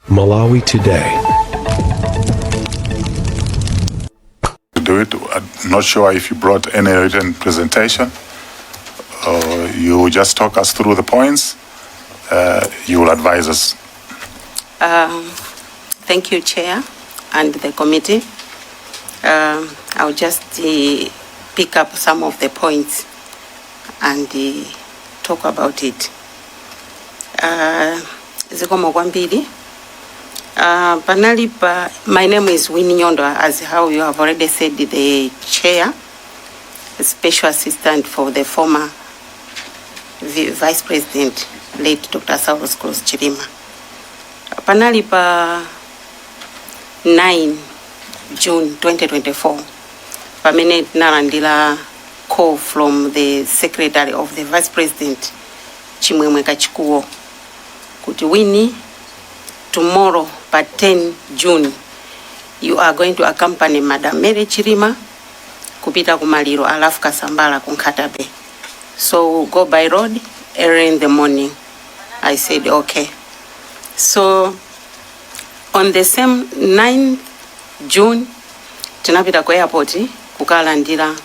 Malawi Today. Do it. I'm not sure if you brought any written presentation or you just talk us through the points. You will advise us. Thank you, Chair, and the committee. I'll just pick up some of the points and talk about it. Zikomo kwambiri. Panali pa, my name is Winnie Nyondo, as how you have already said, the chair, special assistant for the former Vice President, late Dr. Saulos Klaus Chilima. Panali pa 9 June 2024, pamene tinalandira call from the secretary of the Vice President, Chimwemwe Kachikuwo, kuti, "Winnie, tomorrow pa 10 June you are going to accompany Madam Mary Chilima kupita kumaliro a Ralph Kasambara ku Nkhata Bay. So we'll go by road early in the morning." I said, "Okay." So on the same 9 June, tinapita ku airport kukalandira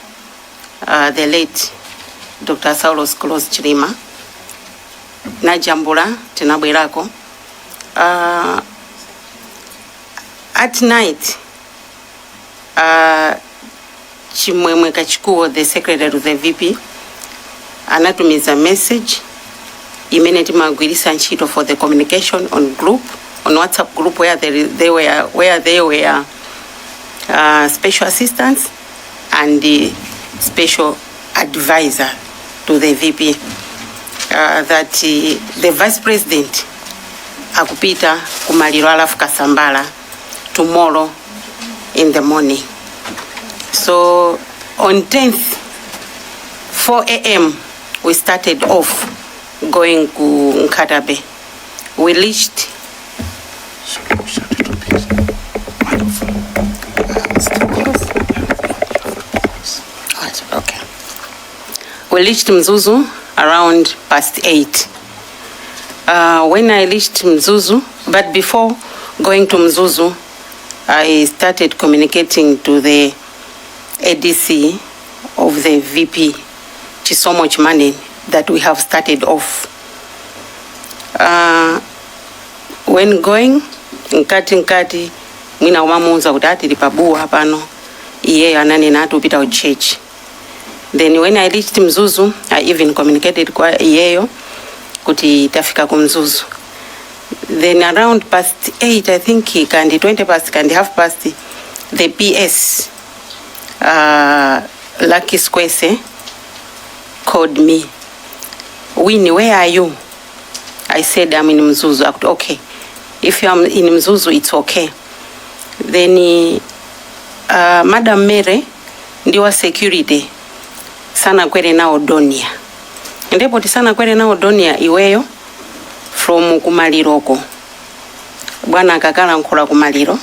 the late Dr. Saulos Klaus Chilima. Najambula, tinabwerako. At night, Chimwemwe Kachikuwo, the secretary to the VP, anatumiza message imene timagwirisa ntchito for the communication on group, on WhatsApp group where they were special assistants and the special advisor to the VP, that the Vice President akupita kumaliro a Ralph Kasambara tomorrow in the morning. So on 10th, 4 a.m., we started off going to Nkhata Bay. We reached Shut it, please. Wonderful. It's too close. Alright, okay. We reached Mzuzu around past 8. When I reached Mzuzu, but before going to Mzuzu, I started communicating to the ADC of the VP, Chisomo Chimaneni, that we have started off. When going, mkati mkati, mwina umamuuza kuti atili pabuwa pano, iyeyo ananena ati upita ku church. Then when I reached Mzuzu, I even communicated kwa iyeyo kuti tafika ku Mzuzu. Then around past 8, I think, kandi 20 past, kandi half past, the PS, Lucky Squese, called me. "Winnie, where are you?" I said, "I'm in Mzuzu." Akuti, "Okay. If you are in Mzuzu, it's okay." Then Madam Mary ndiwa security sanakwere nawo Dornier. Ndipo tisanakwere nawo Dornier, iweyo from kumaliroko, bwana akakalankhula kumaliro,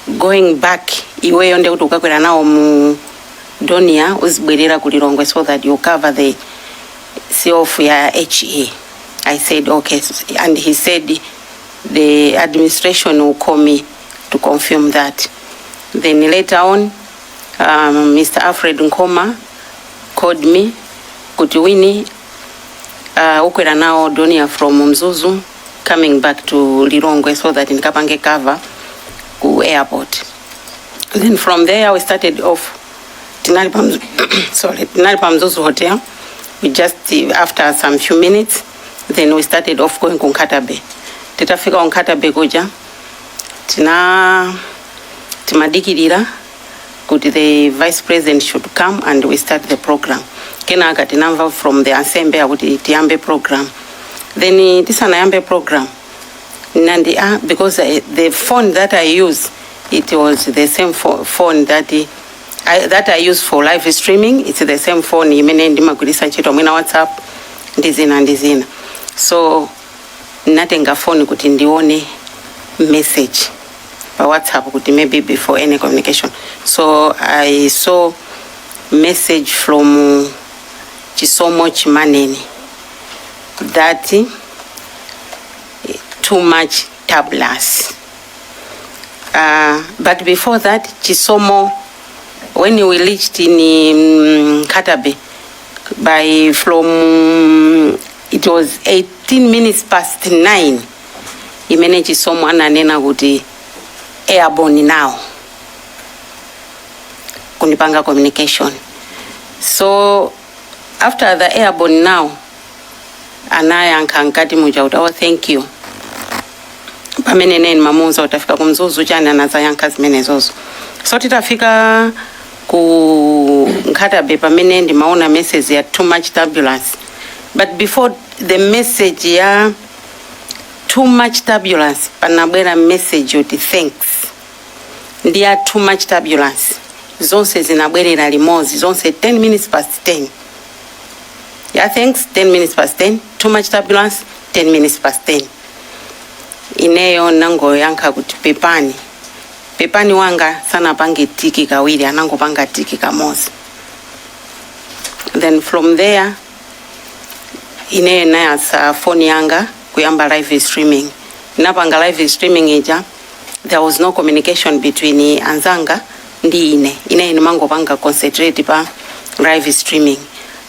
going back, iweyo ndekuti ukakwera nawo mu Dornier, uzibwerera ku Lilongwe so that you cover the see-off ya HE. I said, "Okay." And he said the administration will call me to confirm that. Then later on, Mr. Alfred Nkoma called me kuti, "Winnie, ukwera nawo Dornier from Mzuzu coming back to Lilongwe," so that ndikapange cover ku airport. Then from there we started off. Tinali pa sorry, tinali pa Mzuzu Hotel. We just after some few minutes, then we started off going ku Nkhata Bay. Titafika ku Nkhata Bay kuja, tina timadikirira kuti the Vice President should come and we start the program. Kenaka tinamva from the ansembe akuti tiyambe program. Then tisanayambe program, nandi because the phone that I use, it was the same phone that I use for live streaming. It's the same phone imene ndimagwiritsa ntchito mwina WhatsApp ndi zina ndi zina. So natenga phone kuti ndione message pa WhatsApp kuti maybe before any communication. So I saw message from Chisomo Chimaneni that too much time. turbulence. But before that, Chisomo, when we reached in Nkhata Bay, by from it was 18 minutes past 9 imene Chisomo ananena kuti "Airborne now," kunipanga communication. So after the "airborne now," anayankha mkati muja kuti, "Oh, thank you," pamene neni mamuuza kuti afika kuMzuzu chani, anazayankha zimenezozo. So titafika ku Nkhata Bay, pamene ndimaona message ya "too much turbulence." But before the message ya "too much turbulence," panabwera message yoti "thanks" ndi ya "too much turbulence." Zonse zinabwerera limodzi, zonse 10 minutes past 10. Ya "thanks" 10 minutes past 10, "too much turbulence" 10 minutes past 10. Ineyo nangoyankha kuti pepani. Pepani wanga sanapange tick kawiri, anangopanga tick kamodzi. Then from there ineyo nayatsa foni yanga kuyamba live streaming. Napanga live streaming ija, there was no communication between anzanga ndi ine. Ine ndimangopanga concentrate pa live streaming.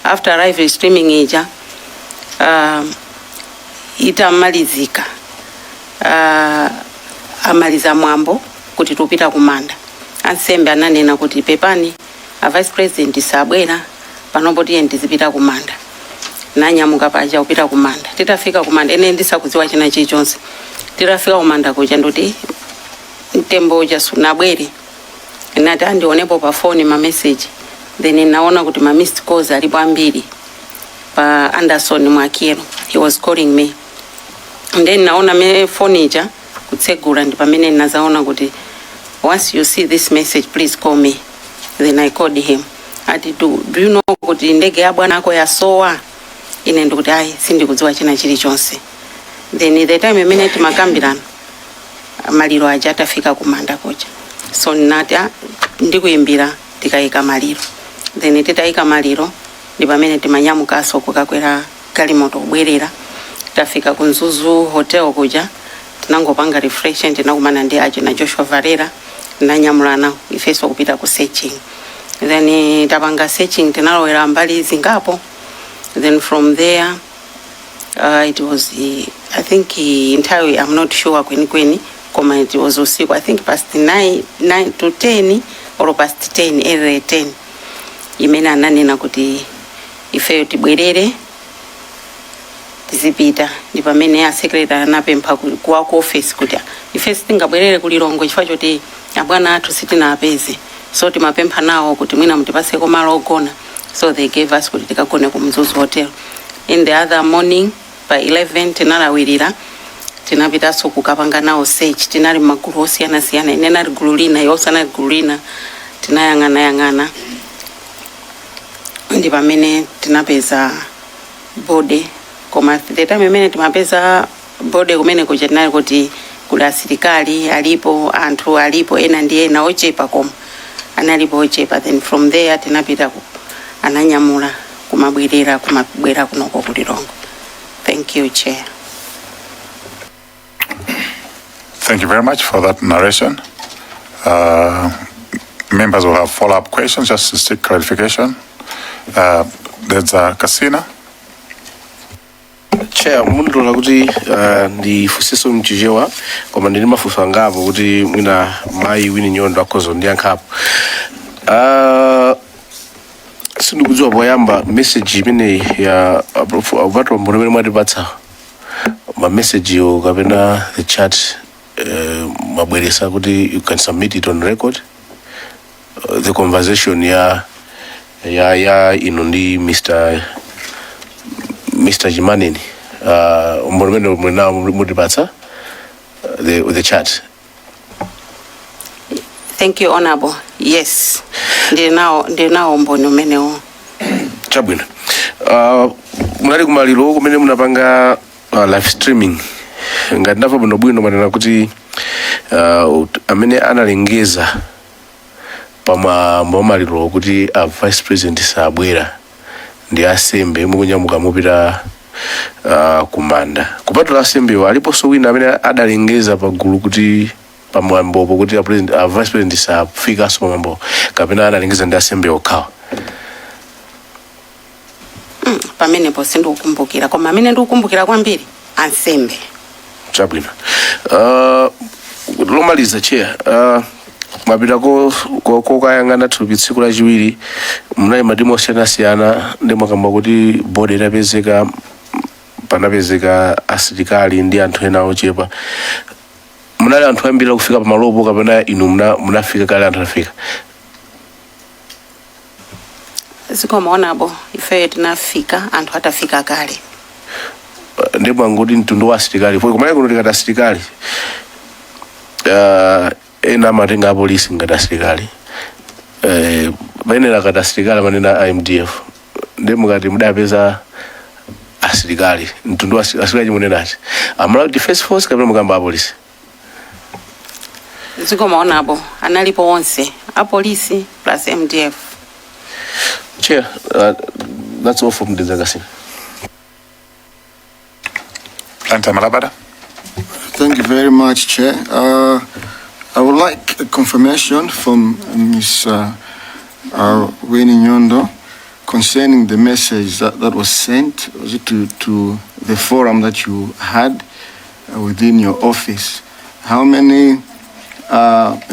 After live streaming ija itamalizika, amaliza mwambo kuti tupita kumanda, ansembe ananena kuti, "Pepani, a Vice President sabwera panopo, tiye tizipita kumanda." Nanyamuka paja kupita kumanda. Titafika kumanda, ine ndisakudziwa china chilichonse. Titafika kumanda kuja, ndoti mtembo uja sunabwere. Nati andionepo pa foni ma message, then naona kuti ma missed calls alipo ambiri pa Anderson Mwakiro. He was calling me. Then naona me phone ija kutsegula, ndi pamene nazaona kuti, "Once you see this message, please call me." Then I called him. Ati, Do you know kuti ndege ya bwana ako yasowa?" Ine ndikuti, "Ayi, sindikudziwa china chilichonse." Then the time imene timakambirana, maliro aja atafika kumanda kuja. So ndinati, "Ah, ndikuyimbira tikayika maliro." Then titayika maliro ndi pamene timanyamukanso kukakwera galimoto kubwerera. Tafika ku Mzuzu Hotel kuja, tinangopanga refresh, tinakumana ndi aje na Joshua Valera, tinanyamulana ifeso kupita ku searching. Then tapanga searching, tinalowera mbali zingapo. Then from there it was I think nthawi, I'm not sure kwenikweni, koma it was usiku, I think past 9, 9 to 10 or past 10, early 10, imene ananena kuti ifeyo tibwerere tizipita. Ndi pamene a secretary anapempha kuwa ku office kuti ife sitingabwerere kuLilongwe chifukwa choti abwana athu sitinapeze, so timapempha nawo kuti mwina mutipaseko malo ogona. So they gave us kuti tikagone ku Mzuzu Hotel. In the other morning by 11 tinalawirira, tinapitanso kukapanga nawo search. Tinali magulu osiyanasiyana, ine nali gulu lina, iwonso anali gulu lina. Tinayang'anayang'ana, ndi pamene tinapeza body. Koma the time imene timapeza body kumene kuja, tinali kuti kuli asilikali alipo, anthu alipo ena ndi ena ochepa, koma analipo ochepa. Then from there tinapita ku ananyamula kumabwerera, kumabwera kunoko kuLilongwe. Thank you, Chair. Thank you very much for that narration. Members will have follow-up questions just to seek clarification. There's Kasina. Chair, mundilola kuti ndifunsenso mChichewa, koma ndili mafunso angapo kuti mwina mayi Wini Nyondo akhoza kundiyankhapo. Sindikudziwa, poyamba message imeneyi ya upatwa mboni imene mwatipatsa, ma message yo kapena the chat, mwabweresa kuti you can submit it on record, the conversation ya inu ndi Mr. Chimaneni, umboni umene muli nawo mutipatsa, the chat? Thank you, Honorable. Yes, ndinawo umboni umenewo. Chabwino. Munali kumaliro kumene munapanga live streaming. Ngati ndamva bwinobwino, manena kuti amene analengeza pamwambo wamaliro kuti a Vice President sabwera ndi asembe mukunyamuka mupita. Kumanda kupatula ansembewo, aliponso wina amene adalengeza pagulu kuti pamwambopo kuti a president, a vice president safikanso pamwambo, kapena analengeza ndi ansembe okhawa? Pamenepo sindikukumbukira, koma amene ndikukumbukira kwambiri ansembe. Chabwino. Lomaliza, chair, mwapita kokayang'ana thupi tsiku lachiwiri, munali matimu osiyanasiyana, ndi mwakamba kuti body itapezeka panapezeka asilikali ndi anthu ena ochepa. Munali anthu ambiri akufika pamalopo, kapena inu munafika kale anthu afika? Zikomo, Honourable. Ifeyo tinafika anthu atafika kale. Ndi mwangoti mtundu wa asilikali po kumene kuno tikati asilikali, ena amatenga apolisi ngati asilikali, payenera kati asilikali amanena a MDF. Ndi mukati mudapeza asilikali, mtundu wa asilikali chimunenachi, Amalawi Defense Force kapena mukamba apolisi? Zikomo, Honourable. Analipo onse, apolisi plus MDF. Chair, that's all from Dedza Kasina. Blantyre Malabada. Thank you very much, Chair. I would like a confirmation from Ms. Winnie Nyondo concerning the message that was sent, was it to the forum that you had within your office? How many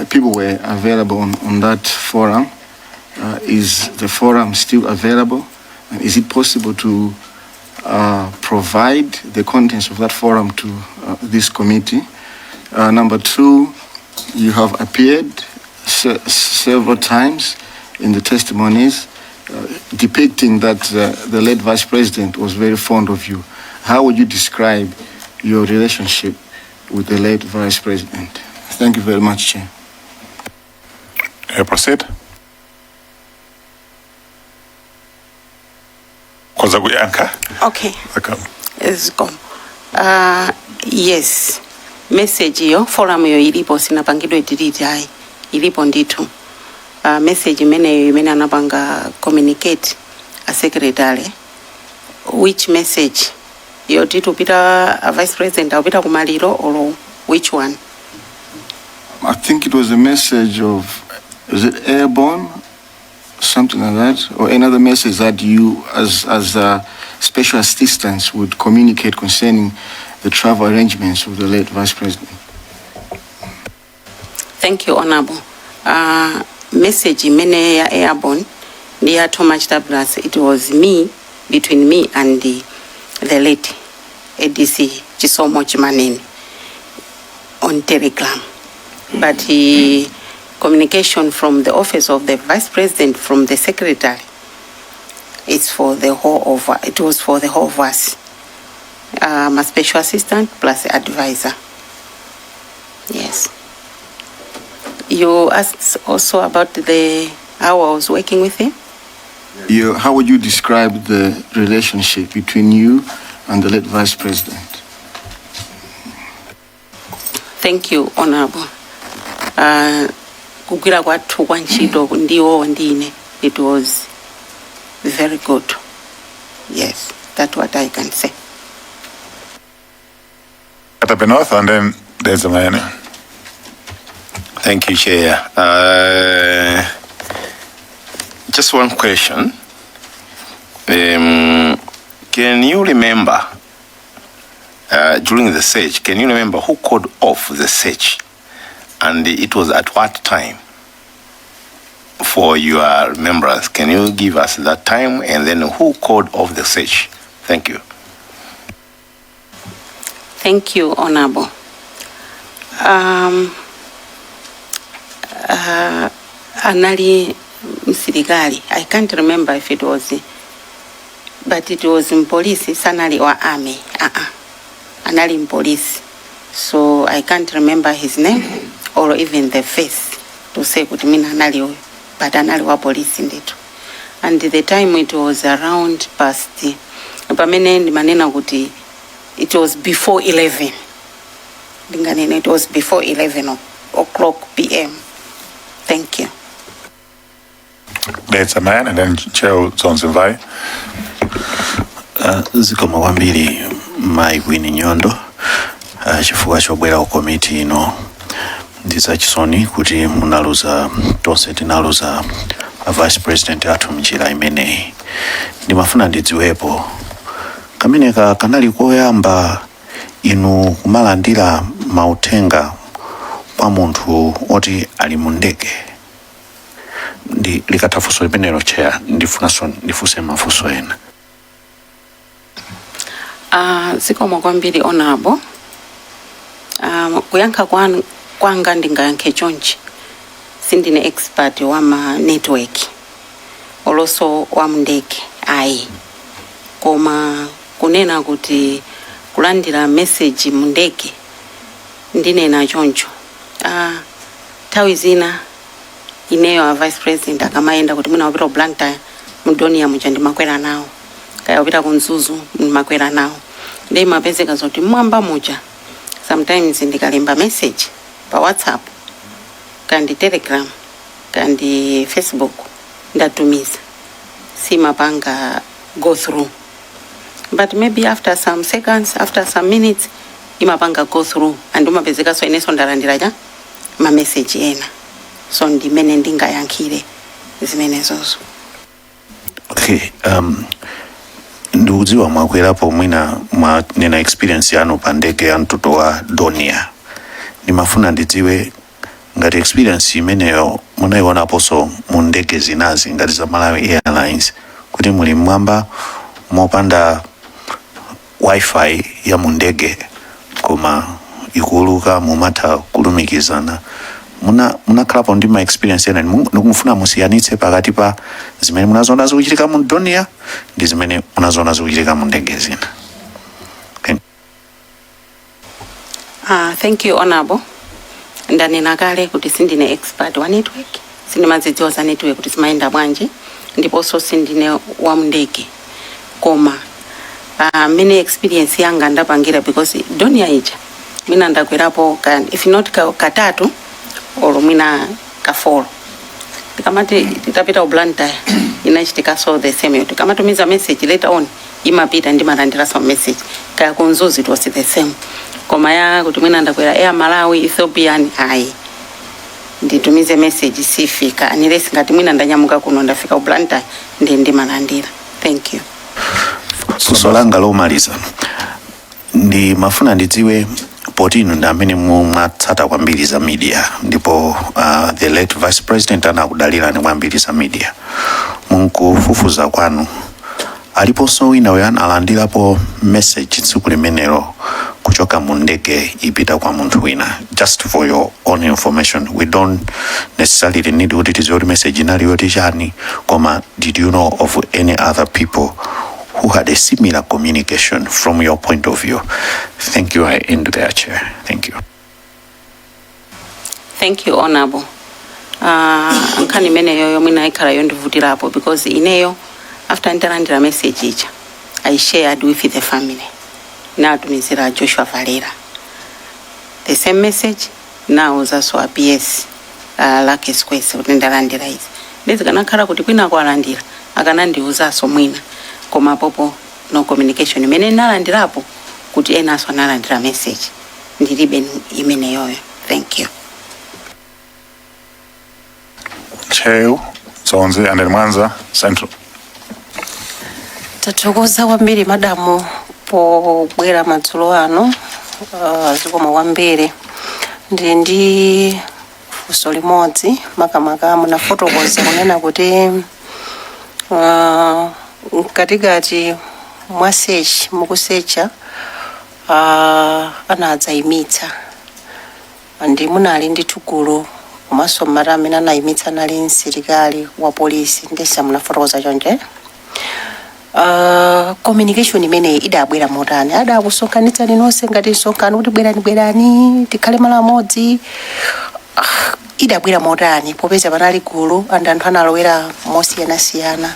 people were available on that forum? Is the forum still available? And is it possible to provide the contents of that forum to this committee? Number two, you have appeared several times in the testimonies depicting that the late Vice President was very fond of you. How would you describe your relationship with the late Vice President? Thank you very much, Chair. Proceed. Khoza kuyankha. Okay. Okay. Zikomo. Yes, message iyo, forum yo ilipo, sinapangidwe delete ayi, ilipo ndithu. Message imeneyo imene anapanga communicate a secretary, which message yoti tupita, a vice president akupita kumaliro, or which one? I think it was a message of, is it airborne? Something like that, or another message that you, as special assistants, would communicate concerning the travel arrangements of the late Vice President. Thank you, Honorable. Message imene ya airborne ndi ya Thomas Tablas, it was me, between me and the late ADC Chisomo Chimaneni on Telegram. But the communication from the office of the Vice President, from the secretary, it was for the whole of us. A special assistant plus advisor. Yes. You asked also about the how I was working with him. How would you describe the relationship between you and the late Vice President? Thank you, Honorable. Kugwira kwathu kwa ntchito ndiwo ndine, it was very good. Yes, that's what I can say. Nkhata Bay North and then there's a man. Thank you, Chair. Just one question. Can you remember, during the search, can you remember who called off the search? And it was at what time? For your remembrance, can you give us that time and then who called off the search? Thank you. Thank you, Honorable. Anali msilikali. I can't remember if it was, but it was mpolisi, sanali wa army. Uh-uh. Anali mpolisi. So I can't remember his name or even the face to say kuti mina anali uyu, but anali wa polisi ndithu. And the time, it was around past, pamene ndimanena kuti it was before 11, ndinganene it was before 11 o'clock PM. Thank you. There's a man and then Chair Zonzimvai. Zikomo kwambiri, Mayi Winnie Nyondo, chifukwa chobwera ku komiti ino. Ndi zachisoni kuti munaluza, tonse tinaluza a Vice President athu mnjira imeneyi. Ndimafuna ndidziwepo, kameneka kanali koyamba inu kumalandira mauthenga kwa munthu oti ali mu ndege? Ndi likatha funso limenelo, Chair, ndifunanso ndifunse mafunso ena. Zikomo kwambiri, Honorable. Kuyankha kwanga ndingayankhe chonchi: sindine expert wa ma network olonso wa mndege, ayi. Koma kunena kuti kulandira message mundege, ndinena choncho: nthawi zina ineyo a Vice President akamayenda, kuti mwina wapita ku Blantyre, mu Dornier muja ndimakwera nawo, kaya wapita ku Mzuzu, ndimakwera nawo. Ndi imapezeka zoti mmwamba muja sometimes ndikalemba message pa WhatsApp kandi Telegram kandi Facebook, ndatumiza, simapanga go through, but maybe after some seconds, after some minutes, imapanga go through and umapezeka so inenso ndalandira cha ma message ena. So ndimene ndingayankhire zimenezozo. Okay, ndikudziwa mwakwerapo, mwina mwanena experience yanu pa ndege ya mtundu wa Dornier. Ndimafuna ndidziwe ngati experience imeneyo munayionaponso mu ndege zinazi ngati za Malawi Airlines, kuti muli mmwamba mopanda WiFi ya mu ndege koma ikuuluka, mumatha kulumikizana. Munakhalapo ndi ma experience ena? Ndikumufuna musiyanitse pakati pa zimene munazoona zikuchitika mu Dornier ndi zimene munazoona zikuchitika mu ndege zina. Thank Thank you, Honorable. Ndanena kale kuti sindine expert wa network, sindimazidziwa za network kuti zimayenda bwanji, ndiponso sindine wa mndege. Koma mene experience yanga ndapangira, because Dornier ija mwina ndakwerapo ka, if not katatu olo mwina ka four. Tikamati titapita ku Blantyre, inachitika so the same. Tikamatumiza message, later on imapita, ndimalandira some message. Kaya ku Mzuzu, it was the same. Koma ya kuti mwina ndakwera Air Malawi, Ethiopian, ayi, nditumize message sifika unless ngati mwina ndanyamuka kuno, ndafika ku Blantyre, ndi ndimalandira. Thank you. Funso langa lomaliza, ndi mafuna ndidziwe, poti inu ndi amene mumatsata kwambiri za media, ndipo the late Vice President anakudalirani kwambiri za media, munkufufuza kwanu aliponso wina uyo analandirapo message tsiku limenelo kuchoka mu ndege ipita kwa munthu wina? Just for your own information, we don't necessarily need kuti tidziwe kuti message inali yoti chani, koma did you know of any other people who had a similar communication from your point of view? Thank you. I end there, Chair. Thank you. Thank you, Honorable. Nkhani imeneyo mwina ikhala yondivutirapo because ineyo after nditalandira message ija, I shared with the family, natumizira Joshua Valera the same message, nawuzanso a PS Luckie Sikwese kuti ndalandira izi. Ndizikanakhala kuti kwina kwalandira, akanandiuzanso mwina. Koma popo no communication imene nalandirapo kuti enanso analandira message, ndilibe imeneyoyo. Thank you. Ntcheu, Dzonzi and then Mwanza Central. Tathokoza kwambiri, madamu, pobwera madzulo ano. Zikomo kwambiri. Ndili ndi funso limodzi. Makamaka munafotokoza kunena kuti mkatikati mwa search, mukusecha, anadzayimitsa ndi munali ndi gulu, komanso mmati amene anayimitsa anali msilikali wa polisi. Ndesa munafotokoza chonje? Communication imeneyi idabwera motani? Adakusonkhanitsani nonse ngati msonkhano kuti bwerani, bwerani tikhale malo amodzi? Idabwera motani popeza panali gulu and anthu analowera mosiyanasiyana?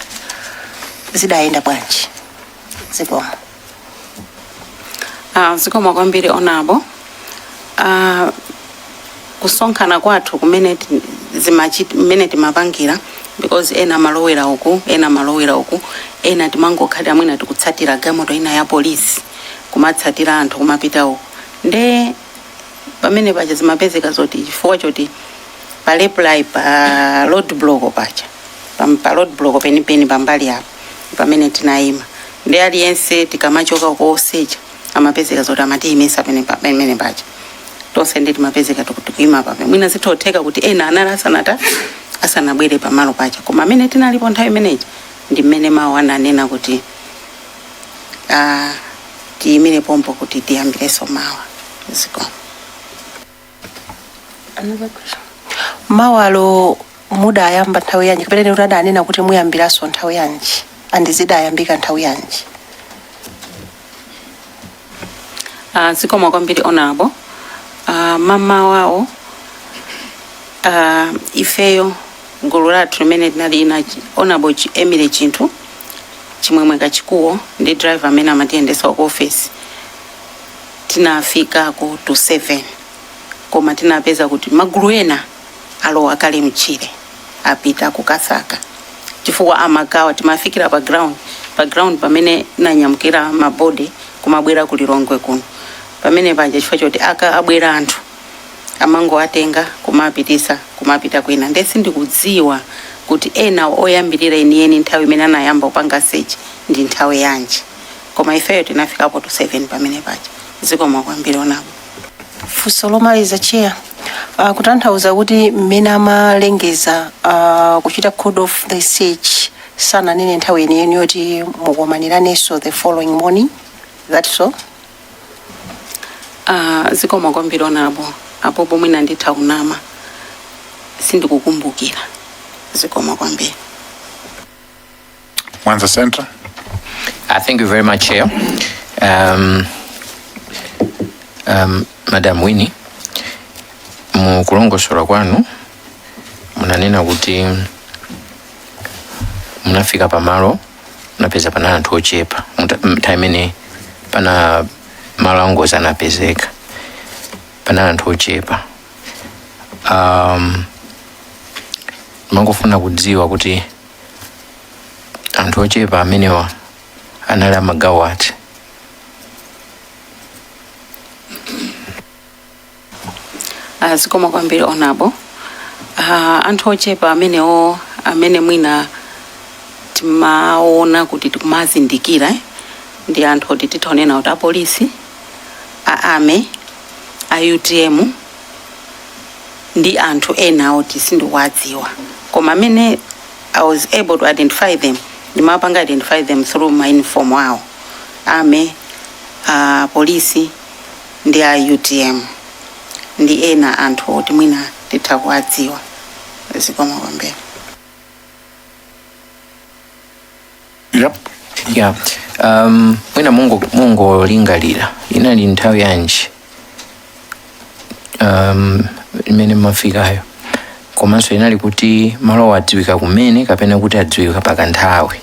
Zidayenda bwanji? Zikomo. Zikomo kwambiri, Honorable. Kusonkhana kwathu kumene mmene timapangira, because ena amalowera uku, ena amalowera uku, Ena timangokhalira mwina tikutsatira galimoto ina ya polisi, kumatsatira anthu kumapita uko. Nde pamene paja zimapezeka zoti chifukwa choti pa Raiply, pa road block paja, pa road block penipeni pambali apo pamene tinayima, ndi aliyense tikamachoka kosecha amapezeka zoti amatiyimisa pamene paja tonse. Ndi timapezeka tikuyima pape. Mwina zithotheka kuti ena anali asanata asanabwere pamalo paja, koma amene tinalipo nthawi imeneji ndi mmene mawu ananena kuti tiyimire pompo kuti tiyambireso mawa. Zikomo. Another question. Mawalo mudayamba nthawi yanji, kapena kuti adanena kuti muyambiranso nthawi yanji, and zidayambika nthawi yanji? Zikomo kwambiri, Honorable. Mama wawo ifeyo gulu lathu limene linali ina Honorable Emily Chinthu Chimwemwe Kachikuwo ndi driver amene amatiyendesa ku office, tinafikako to 7, koma tinapeza kuti magulu ena alowa kale mchire, apita kukasaka, chifukwa amagawa. Timafikira pa ground pamene nanyamukira ma body kumabwera ku Lilongwe kuno, pamene paja chifukwa choti aka abwera anthu amangoatenga kumapitisa kumapita kwina. Ndesi ndikudziwa kuti ena oyambirira enieni nthawi imene anayamba kupanga search ndi nthawi yanji, koma ifeyo tinafikapo to 7 pamene paja. Zikomo kwambiri, Honorable. Funso lomaliza, Chair. Kutanthauza kuti mmene amalengeza kuchita call off the search, sananene nthawi yeniyeni yoti mukumaniraneso the following morning, that's so? Zikomo kwambiri, Honorable. Apo pomwe nditha kunama, sindikukumbukira. Zikomo kwambiri. Mwanza Central. Thank you very much, Chair. Madam Winnie, mukulongosola kwanu munanena kuti munafika pamalo, munapeza pana anthu ochepa nthawi imene pana malo angozi anapezeka, pana anthu ochepa. Mangofuna kudziwa kuti anthu ochepa amenewa anali amagawo ati? Zikomo kwambiri, Honorable. Anthu ochepa amenewo amene mwina timaona kuti tikumazindikira, ndi anthu oti titaonena kuti apolisi, a army, a UTM ndi anthu ena oti sindikuwadziwa, koma amene I was able to identify them, ndimapanga identify them through ma uniform awo, army, polisi ndi a UTM ndi ena anthu oti mwina titha kuwadziwa. Zikomo kwambiri. Yep. Yeah. Mwina mungolingalira inali nthawi yanji imene mmafikayo, komanso inali kuti malowa adziwika kumene kapena kuti adziwika pakanthawi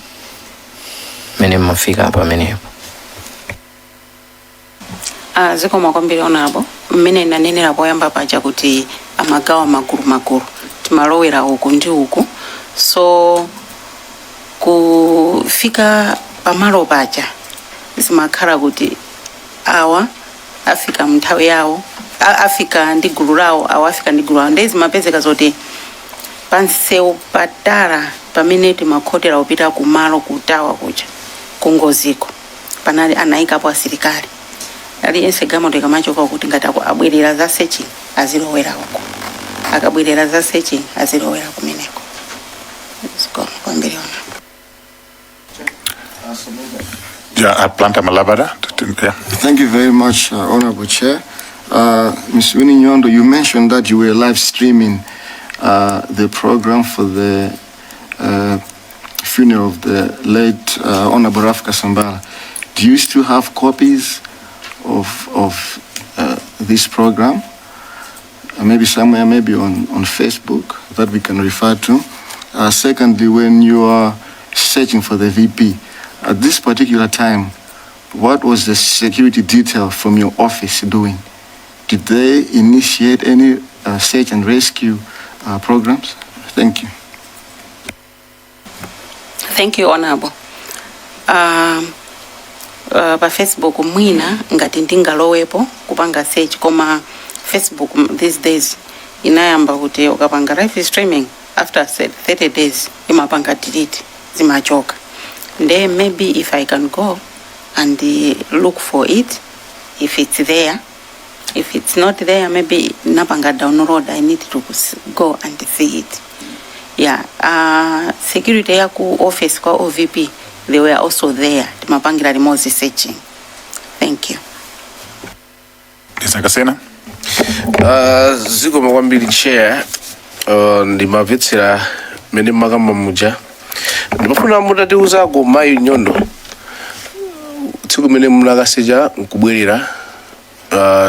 imene mmafika pamenepo? Zikomo kwambiri, Honorable. Mmene nanenera poyamba paja kuti amagawa magulu magulu, timalowera uku ndi uku, so kufika pamalo paja zimakhala kuti awa afika mnthawi yawo, afika ndi gulu lawo, awa afika ndi gulu lawo. Ndiye zimapezeka zoti pansewu patala pamene timakhotera kupita kumalo kutawa kuja kungoziko, panali anayikapo asilikali. Aliyense galimoto ikamachoka kuti ngati abwerera za searching azilowera uko, akabwerera za searching azilowera kumeneko. Zikomo kwambiri, Honorable. Yeah, Blantyre Malabada. Yeah. Thank you very much, Honorable Chair. Ms. Winnie Nyondo, you mentioned that you were live streaming the program for the funeral of the late Honorable Ralph Kasambara. Do you still have copies of this program? Maybe somewhere, maybe on Facebook that we can refer to. Secondly, when you are searching for the VP, at this particular time, what was the security detail from your office doing? Did they initiate any search and rescue programs? Thank you. Thank you, Honorable. Pa Facebook mwina ngati ndingalowepo kupanga search, koma Facebook these days inayamba kuti ukapanga live streaming, after 30 days imapanga delete, zimachoka. Nde maybe if I can go and look for it, if it's there. If it's not there, maybe napanga download, I need to go and see it. Yeah, security ya ku office kwa OVP, they were also there, timapangira limodzi searching. Thank you. Mr. Kasena. Zikomo kwambiri, Chair. Ndimamvetsera mmene mmakamba muja. Ndimafuna mutatiuzako, mayi Nyondo, tsiku limene munakasecha nkubwerera,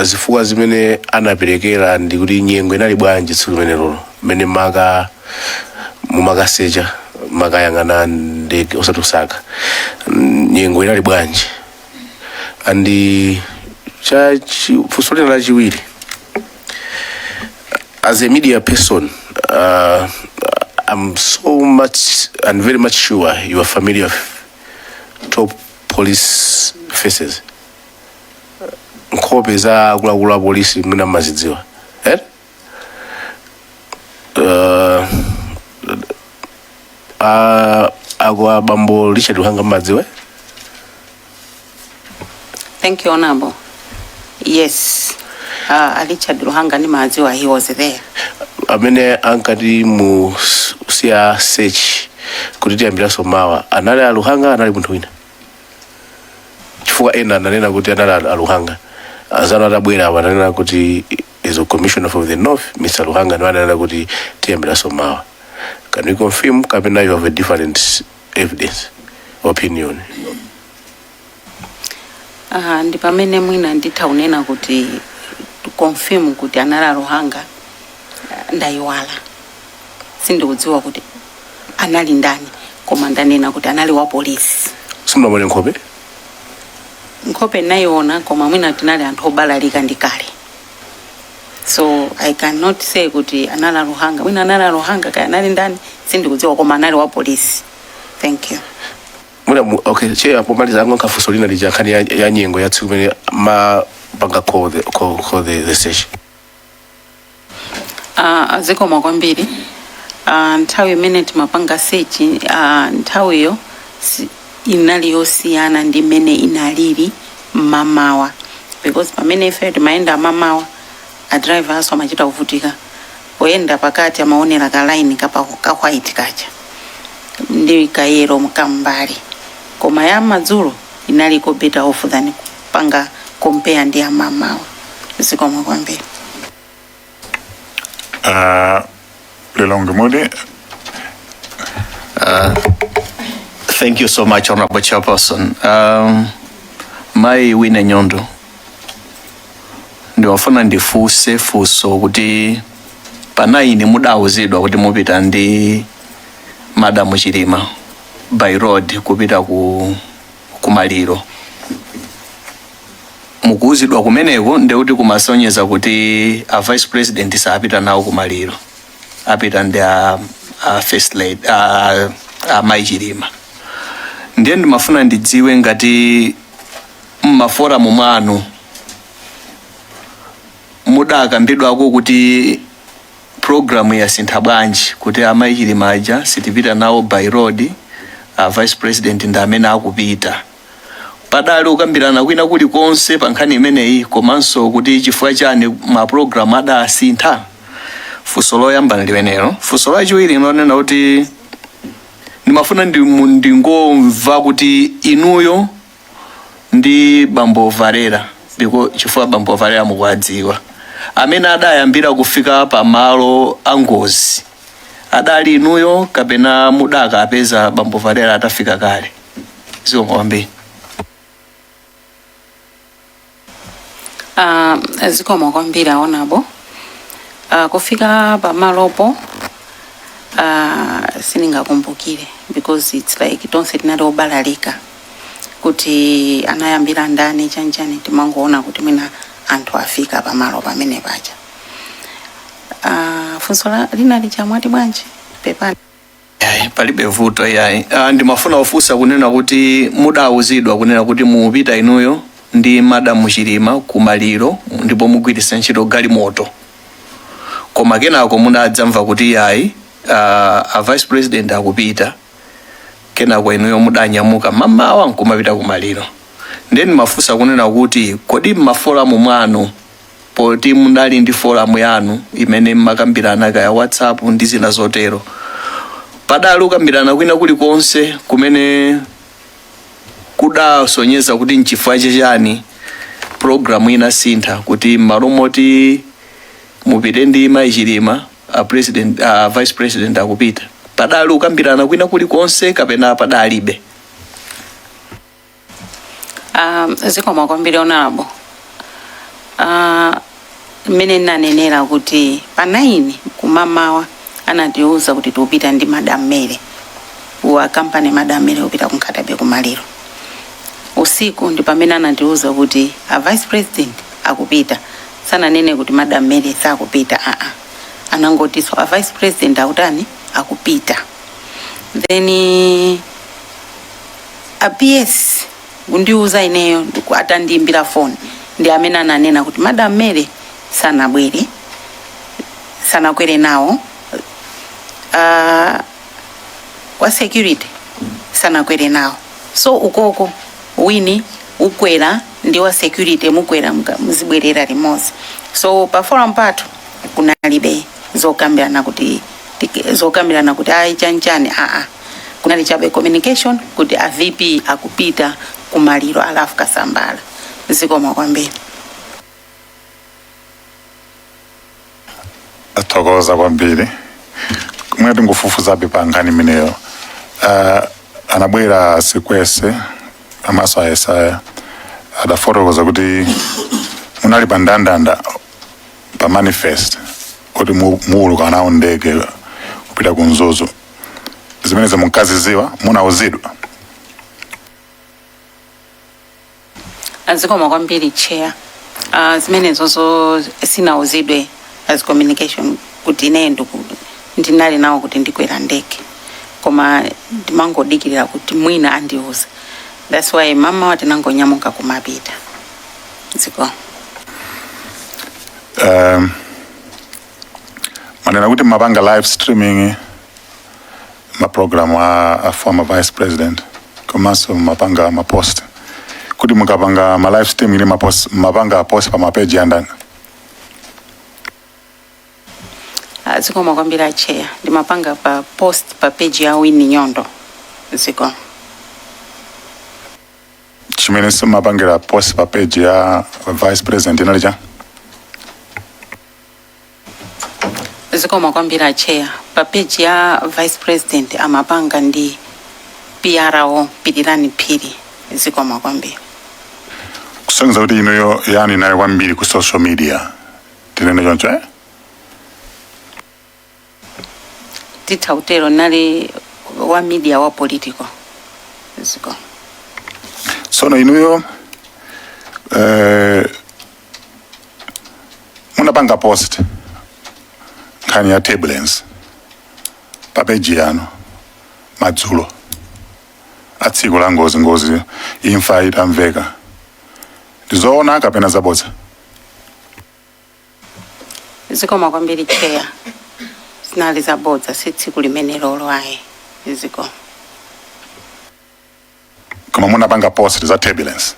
zifukwa zimene anaperekera ndi kuti nyengo inali bwanji tsiku limene lolo mmene maka mumakasecha, makayang'ana ndege, osati usaka, nyengo inali bwanji? And cha funso lina lachiwiri, as a media person, I'm so much and very much sure you are familiar with top police faces. Nkhope za akuluakulu a polisi mwina mmazidziwa, eh? Ako abambo Richard Luhanga mmadziwa? Thank you, Honorable. Yes, Richard Luhanga ndimadziwa, he was there. Amene ankati mu siya search kuti tiyambiranso mawa anali aluhanga, anali munthu wina? Chifukwa ena ananena kuti anali aluhanga, azanu atabwera apa ananena kuti is a commissioner of the north, Mr Luhanga, ndiwo ananena kuti tiyambiranso mawa. Can you confirm kapena you have a different evidence, opinion? Ndi pamene mwina nditha kunena kuti to confirm kuti anali aluhanga, ndayiwala, sindikudziwa kuti anali ndani, koma ndanena kuti anali wa polisi. Simunamone nkhope? Nkhope nayiona, koma mwina tinali anthu obalalika ndi kale, so I cannot say kuti anali aluhanga. Mwina anali aluhanga, kaya anali ndani sindikudziwa, koma anali wa polisi. Thank you. Mwina okay, Chair, pomaliza ango nkafunso lina lija, nkhani ya nyengo ya tsiku imene mapanga call the search. Zikomo kwambiri. Nthawi imene timapanga search, nthawiyo inali yosiyana ndi imene inalili mmamawa, because pamene ife timayenda mamawa, a driver aso amachita kuvutika poyenda pakati, amaonera ka line kapa ka white kacha ndi ka yellow mkambali, koma ya madzulo inaliko better off than kupanga compare ndi amamawa. Zikomo kwambiri. Lilongwe Mudi. Thank you so much, Honorable Chairperson. Mai Wine Nyondo, ndiwafuna ndifunse funso kuti pa 9 mudawuzidwa kuti mupita ndi Madam Chilima by road kupita ku kumaliro. Mukuwuzidwa kumeneko ndekuti kumasonyeza kuti a Vice President sapita nawo kumaliro, apita ndi a First Lady, a Mai Chilima. Ndiye ndimafuna ndidziwe ngati mma forum mwanu mudakambidwako kuti program yasintha bwanji, kuti amayi Chilima aja sitipita nawo by road, a Vice President ndi amene akupita. Padali kukambirana kwina kulikonse pa nkhani imeneyi, komanso kuti chifukwa chani ma program adasintha? Funso loyamba ndi limenelo. Funso lachiwiri lonena kuti ndimafuna ndingomva kuti inuyo ndi bambo Valera, ndiko chifukwa bambo Valera mukuwadziwa, amene adayambira kufika pamalo a ngozi adali inuyo kapena mudakapeza bambo Valera atafika kale? Zikomo kwambiri. Zikomo kwambiri, Honorable. Kufika pamalopo, sindingakumbukire because it's like tonse tinali obalalika kuti anayambira ndani, chanchani, timangoona kuti mwina anthu afika pamalo pamene paja. Funso linali chamwati bwanji? Pepani. Ayi, palibe vuto yayi. Ndimafuna kufunsa kunena kuti mudawuzidwa kunena kuti mupita inuyo ndi Madamu Chilima kumaliro ndipo mugwiritsa ntchito galimoto, koma kenako munadzamva kuti yayi, a vice president akupita. Kenako inuyo mudanyamuka mamawa nkumapita kumaliro. Then mafunsa kunena kuti kodi mma forum mwanu, poti munali ndi forum yanu imene mmakambirana kaya WhatsApp ndi zina zotero, padali kukambirana kwina kulikonse kumene kudasonyeza kuti nchifukwa chani program inasintha, kuti m'malo moti mupite ndi Mayi Chilima, a president, a vice president akupita? Padali kukambirana kwina kulikonse kapena padalibe? Zikomo kwambiri, Honorable. Mmene ndinanenera kuti pa 9 kumamawa anatiuza kuti tikupita ndi Madam Mary, wa company Madam Mary kupita ku Nkhata Bay kumaliro. Usiku ndi pamene anatiuza kuti a vice president akupita. Sananene kuti Madam Mary sakupita, aa, anangotinso a vice president akutani, akupita. Then a PS kundiuza ineyo atandiimbira phone, ndi amene ananena kuti Madam Mary sanabwere, sanakwere nawo, wa security sanakwere nawo. So ukoko wini ukwera ndi wa security, mukwera muzibwerera limodzi. So pa forum pathu kunalibe zokambirana kuti ayi, chanchani, aa, kunali chabe communication kuti a VP akupita kumaliro a Ralph Kasambara. Zikomo kwambiri. Athokoza kwambiri. Kumene tingofufuzabe pa nkhani imeneyo, anabwera Sikwese amaso a Yesaya, adafotokoza kuti munali pa ndandanda pa manifest kuti muuluka nawo ndege kupita ku Mzuzu. Zimenezo munkaziziwa? Munauzidwa? Zikomo kwambiri, Chair. Zimenezozo sinauzidwe as communication kuti ine ndinali nawo kuti ndikwera ndege, koma ndimangodikirira kuti mwina andiuza. That's why mama tinangonyamuka kumapita. Zikomo. Manena kuti mapanga live streaming ma program a former vice president, komanso mapanga ma post. Kuti mukapanga ma live streaming ndi ma post, mapanga post pa ma page andani? Zikomo kwambiri, Chair. Ndimapanga pa post pa page ya Winnie Nyondo. Zikomo. Chimene simapangira post pa page ya vice president inali cha? Zikomo kwambiri, Chair. Pa page ya vice president amapanga ndi PRO Pirirani Phiri. Zikomo kwambiri. Kusonyeza kuti inuyo yani nayo kwambiri ku social media, tinene choncho, eh? Titha kutero, nali wa media, wa political. Zikomo. Sono inuyo munapanga post nkhani ya turbulence pa page yanu madzulo a tsiku la ngozi, ngozi imfa itamveka. Ndizoona kapena zabodza? Zikomo kwambiri, Chair. Zinali zabodza, si tsiku limene lolo ayi. Zikomo. Koma munapanga post za turbulence?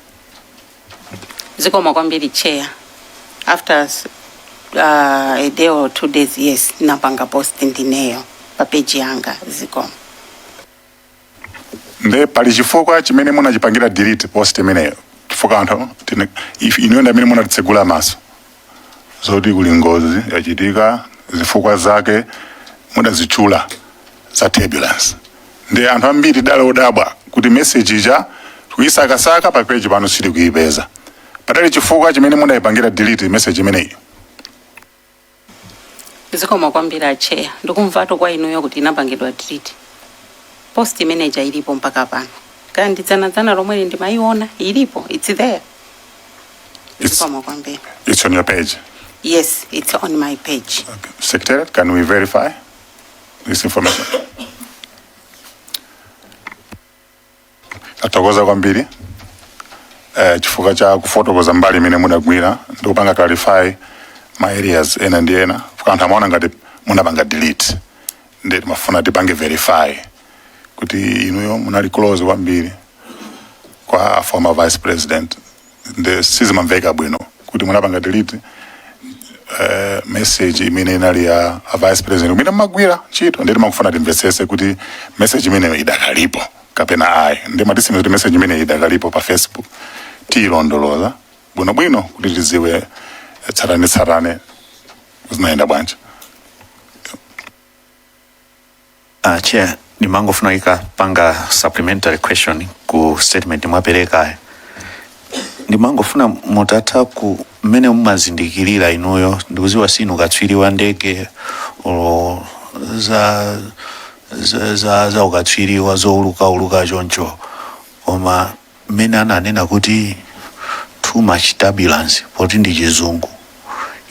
Zikomo kwambiri, Chair. After a day or 2 days, yes, napanga post ndineyo pa page yanga. Zikomo. Nde pali chifukwa chimene munachipangira delete post imeneyo? Chifukwa anthu inuyo ndi amene munatitsegula maso zoti kuli ngozi yachitika, zifukwa zake mudazitchula za turbulence. Ndi anthu ambiri dala odabwa kuti message ija tikuyisakasaka pa page pano sitikuipeza. Patali chifukwa chimene munayipangira delete message imeneyi? Zikomo kwambiri, Chair. Ndikumvatu kwa inuyo kuti inapangidwa delete. Post manager ilipo mpaka pano, kaya ndidzanadzana lomwe ndimayiona, ilipo, it's there. Zikomo kwambiri. It's on your page? Yes, it's on my page. Okay. Secretariat, can we verify this information? Tathokoza kwambiri chifukwa cha kufotokoza mbali imene mudagwira ndi kupanga clarify ma areas ena ndi ena, chifukwa anthu amaona ngati munapanga delete. Ndi timafuna tipange verify kuti inuyo munali close kwambiri kwa former vice president, ndi sizimamveka bwino kuti munapanga delete message imene inali ya a vice president imene mmagwira ntchito. Ndi timakufuna timvetsese kuti message imeneyo idakalipo kapena ayi. Ndi matisimiza kuti message imeneyo idakalipo pa Facebook, tiyilondoloza bwinobwino kuti tiziwe tsatane tsatane zinayenda bwanji. Chair, ndimangofuna ikapanga supplementary question ku statement mwapereka. Ndimangofuna mutatha ku mmene mumazindikirira inuyo, ndikuziwa sinu katswiri wa ndege olo za ukatswiri wa zoulukauluka choncho, koma mmene ananena kuti too much turbulence, poti ndi Chizungu,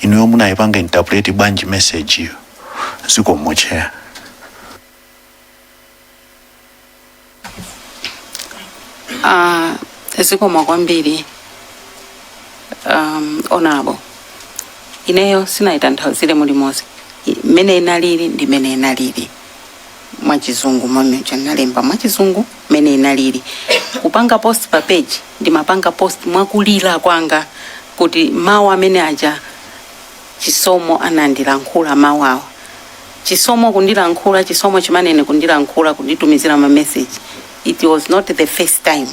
inuyo munayipanga interpret bwanji message iyo? Zikomo, Chair. Zikomo kwambiri, honorable. Ineyo sinayitanthauzire mulimonse. Mmene inalili ndi mmene inalili mwachizungu, mwamecha nalemba mwachizungu mmene inalili. Kupanga post pa page, ndimapanga post mwakulira kwanga kuti mawu amene aja Chisomo anandilankhula, mawu awa Chisomo kundilankhula, Chisomo Chimanene kundilankhula, kunditumizira ma message. It was not the first time.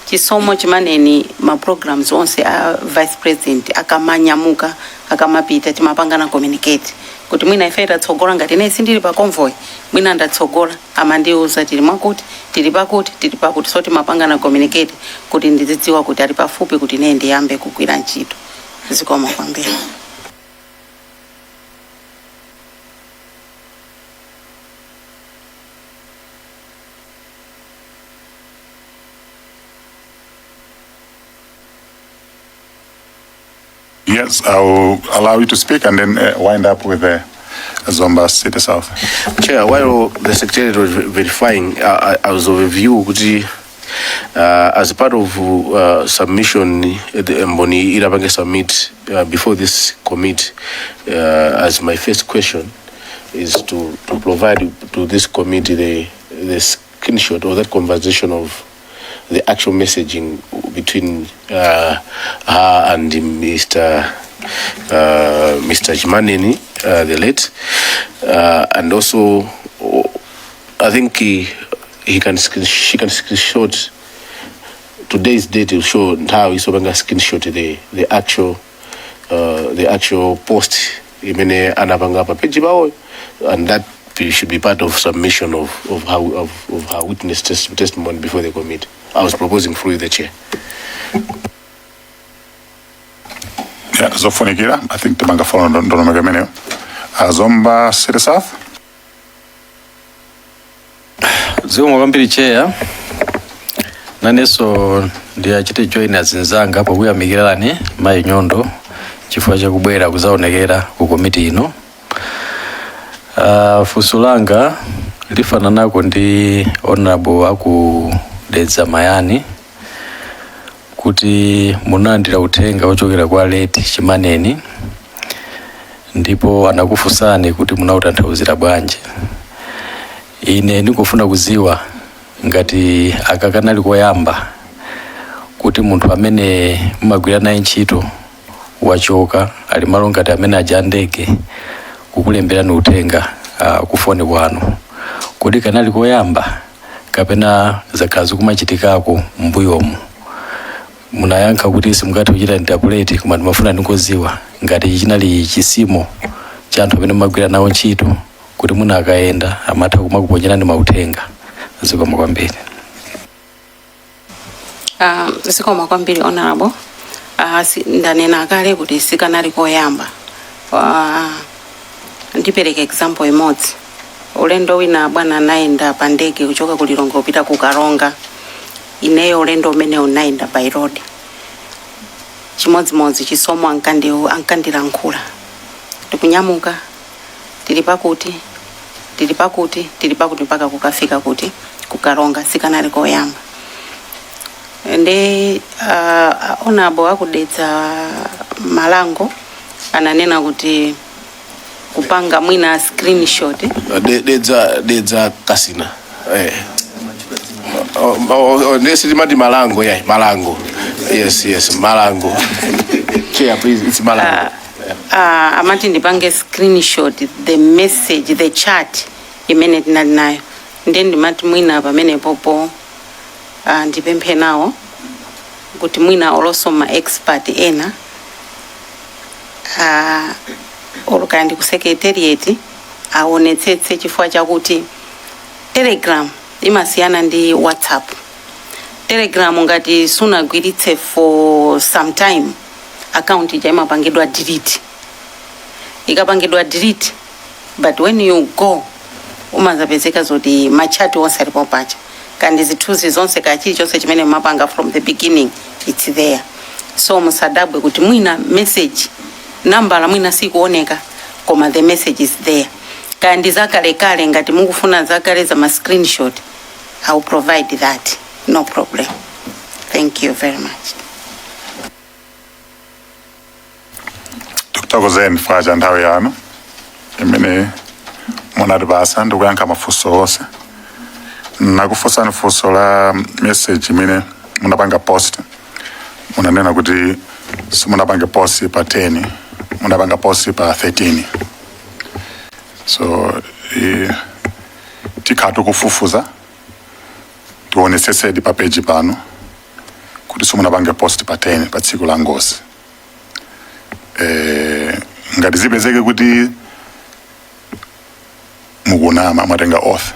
Chisomo Chimaneni, ma programs onse a vice president akamanyamuka, akamapita, timapangana communicate kuti mwina ife tatsogola, ngati ine sindili pa convoy, mwina ndatsogola, amandiuza tili mwakuti, tili pakuti, tili pakuti. So timapangana communicate kuti ndizidziwa kuti ali pafupi, kuti ine ndiyambe kugwira ntchito. Zikomo kwambiri. Yes, I will allow you to speak and then wind up with Zomba City South. Chair, while the secretariat was verifying, I was of a view kuti as part of submission, the Mboni irapange submit before this committee, as my first question is to provide to this committee the screenshot of that conversation of the actual messaging between her and Mr. Chimaneni, the late, and also I think he can screen, she can screenshot today's date will show nthawi isopanga screenshot the actual post imene anapanga pa page pawo, and that should be part of submission of her witness testimony before the committee. I was proposing through the chair. Yeah, zofunikira. I think tipanga follow ndondomeko imeneyo. Zomba City South. Zikomo kwambiri, Chair. Nanenso ndiyachite join azinzanga pokuyamikirani, Mayi Nyondo, chifukwa chakubwera kuzaonekera ku komiti ino. Funso langa lifananako ndi honorable aku Dedza Mayani, kuti munalandira uthenga ochokera kwa late Chimaneni ndipo anakufunsani kuti munautanthauzira bwanji. Ine ndikufuna kuziwa ngati aka kanali koyamba kuti munthu amene mumagwira naye ntchito wachoka, ali malo ngati amene aja ndege, kukulemberani uthenga kufoni kwanu. Kodi kanali koyamba kapena zakhala zikumachitikako m'mbuyomu? Munayankha kuti simungathe kuchita interpret, koma ndimafuna ndingoziwa ngati chinali chisimo cha anthu amene mumagwira nawo ntchito kuti muna akayenda amatha kumakuponyerani mauthenga. Zikomo kwambiri. Zikomo kwambiri, honorable. Ndanena kale kuti sikanali koyamba. Ndipereka example imodzi. Ulendo wina bwana anayenda pa ndege kuchoka ku Lilongwe kupita ku Karonga. Ineyo ulendo umene unayenda by road. Chimodzimodzi Chisomo ankandilankhula, tikunyamuka, tili pakuti, tili pakuti, tili pakuti, mpaka kukafika kuti ku Karonga. Sikanali koyamba. Nde Honorable aku Dedza Malango ananena kuti kupanga mwina screenshot. Dedza Kasina, eh. Oh, nde sitimati Malango, yeah, Malango. Yes, Malango. Chair, please, it's Malango. Amati ndipange screenshot the message, the chat imene tinali nayo. Ndiye ndimati mwina pamene popo ndipemphe nawo kuti mwina olonso ma expert ena olo kaya ndi ku secretariat aonetsetse, chifukwa chakuti Telegram imasiyana ndi WhatsApp. Telegram ngati sunagwiritse for some time, account ija imapangidwa delete. Ikapangidwa delete, but when you go umazapezeka zoti ma chat onse alipo pacha, kandi zithunzi zonse, ka chilichonse chimene mumapanga from the beginning, it's there. So musadabwe kuti mwina message nambala mwina sikuoneka, koma the message is there. Kandi zakalekale, ngati mukufuna zakale za ma screenshot, I will provide that, no problem. Thank you very much. Tikuthokozeni chifukwa cha nthawi yanu imene munatipasa ndikuyankha mafunso onse. Nakufunsani funso la message imene munapanga post, munanena kuti simunapange post pa 10, munapanga post pa 13. So tikhala tikufufuza, tionetsetsedi pa page pano kuti simunapange post pa 10, pa tsiku la ngozi. Ngati zipezeke kuti mukunama, mwatenga oath,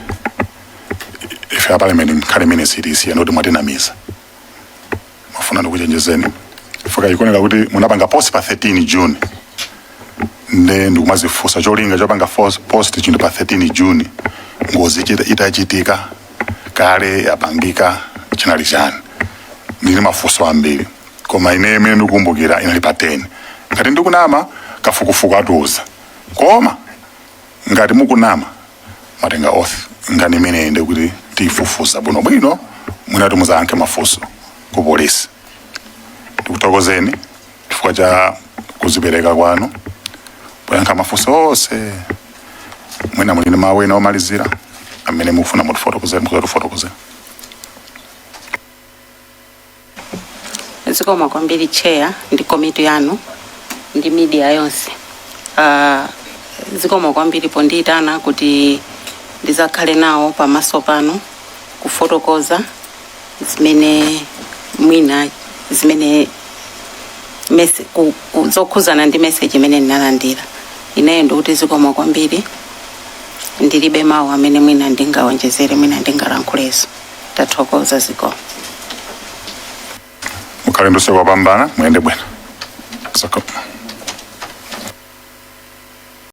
ife a parliament nkhani imene sitisiya, ndoti mwatinamiza. Mafuna ndikuchenjezeni chifukwa ikuoneka kuti munapanga post pa 13 June. Nde ndikumazifunsa cholinga chopanga post chinthu pa 13 June, ngozi itachitika kale, yapangika, chinali chani? Ndili mafunso ambiri, koma ine imene ndikukumbukira inali pa 10. Ngati ndikunama, kafukufuku atiuza, koma ngati mukunama, mwatenga oath, nkhani imeneyi ndikuti tiyifufuza bwinobwino, mwinatu muzayankhe mafunso ku polisi. Ndikuthokozeni chifukwa cha kuzipereka kwanu poyankha mafunso onse. Mwina muli ndi mawu ena omalizira amene mukufuna mutifotokozere, mukuzatifotokozera. Zikomo kwambiri, Chair, ndi komiti yanu ndi media yonse. Zikomo kwambiri pondiyitana kuti ndizakhale nawo pamaso pano kufotokoza zimene mwina zimene zokhuzana ndi message imene ndinalandira ineyo. Ndikuti zikomo kwambiri, ndilibe mawu amene mwina ndingawonjezere, mwina ndingalankhuleso. Tathokoza, zikomo. Mukhale ndi usiku wopambana, muyende bwino. Zikomo.